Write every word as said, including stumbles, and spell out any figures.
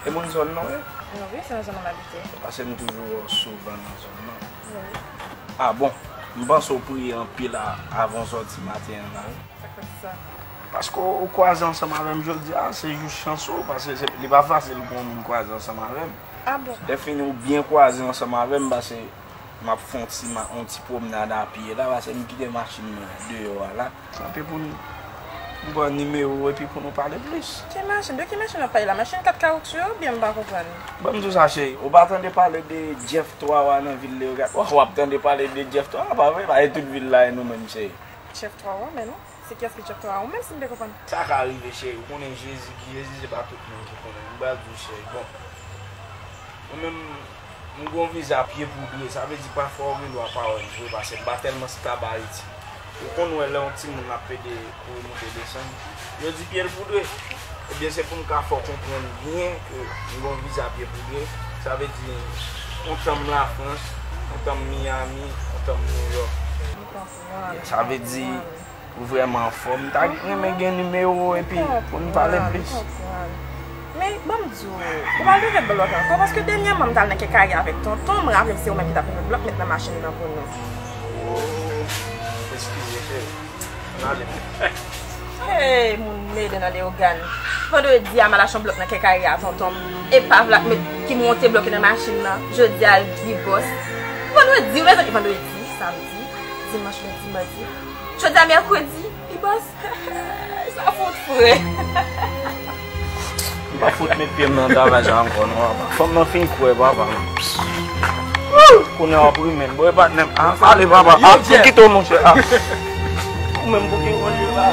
E moun zòn nan, wi? Non, wi, se nan zòn nan m abite. Paske m toujou wè w souvan nan zòn nan. Wi. Ah bon, m panse w priye anpil a- avan w sòti maten an la, wi. Sa k fè w di sa? Paske w kwaze ansanm avè m jodi a, se jis chans ou, paske se- li pa fasil pou yon moun kwaze ansanm avè m. Ah bon? Lè fini ou byen kwaze ansanm avè m, paske m ap fè yon ti, ma- yon ti pwomnad a pye la, paske m kite machin nan deyò a la. Kanpe pou nou, m pran nimewo w epi pou nou pale plis. Ki machin? De ki machin w ap pale la? Machin kat kawoutchou oubyen m pa konprann? Ban m di w sa, cheri, ou pa tande pale de Jeff Twawa nan vil Leogane? W ap tande pale de Jeff Twawa, pa vre? Paske tout vil la e nou menm, cheri. Jeff Twawa, men non. Se kiyès ki Jeff Twawa? Ou menm si m te konprann. Sa ka rive, cheri. Ou konnen Jezi ki Jezi, se pa tout moun ki konnen. M pral di w, cheri. Bon, mwen menm, m gon viza pye poudre. Sa vle di pafwa ou gen dwa pa wè m vre, paske m pa tèlman stab Ayiti. Ou konn wè lè yon timoun ap pede kouri moute desann, yo di pye l poudre. Ebyen, se pou m ka fè w konprann byen ke m gon viza pye poudre. Sa vle di, yon tan m Lafrans, yon tan m Miami, yon tan m New York. Sa vle di, ou vrèman anfòm. M ta renmen gen nimewo w epi pou n pale plis. Men, ban m di w, ou pa dwe vle blòk ankò, paske dènyèman m t al nan kèkari avèk tonton, m raple m se ou menm ki t ap vin blòk met nan machin nan pou nou. Eskize, cheri. Ann ale. Hey, moun mele nan Leogane. Vandredi a, m al achte yon blòk nan kèkari a tonton m. Epav la k met, ki monte blòk nan machin nan. Jodi a, Bibòs. Vandredi, wi, mezanmi, vandredi, samdi, dimanch, lendi, madi. Jodi a, mèkredi, Bibòs. Sa fout fre. M pa fout met pye m nan travay sa ankò, non, papa. Fanm nan fin kwè, papa. Kounye a w ap rimen. Bon, e patnè m. Ah, ale, papa. Ah, m kite w, monchè. Ah. Ou menm pou ki w la.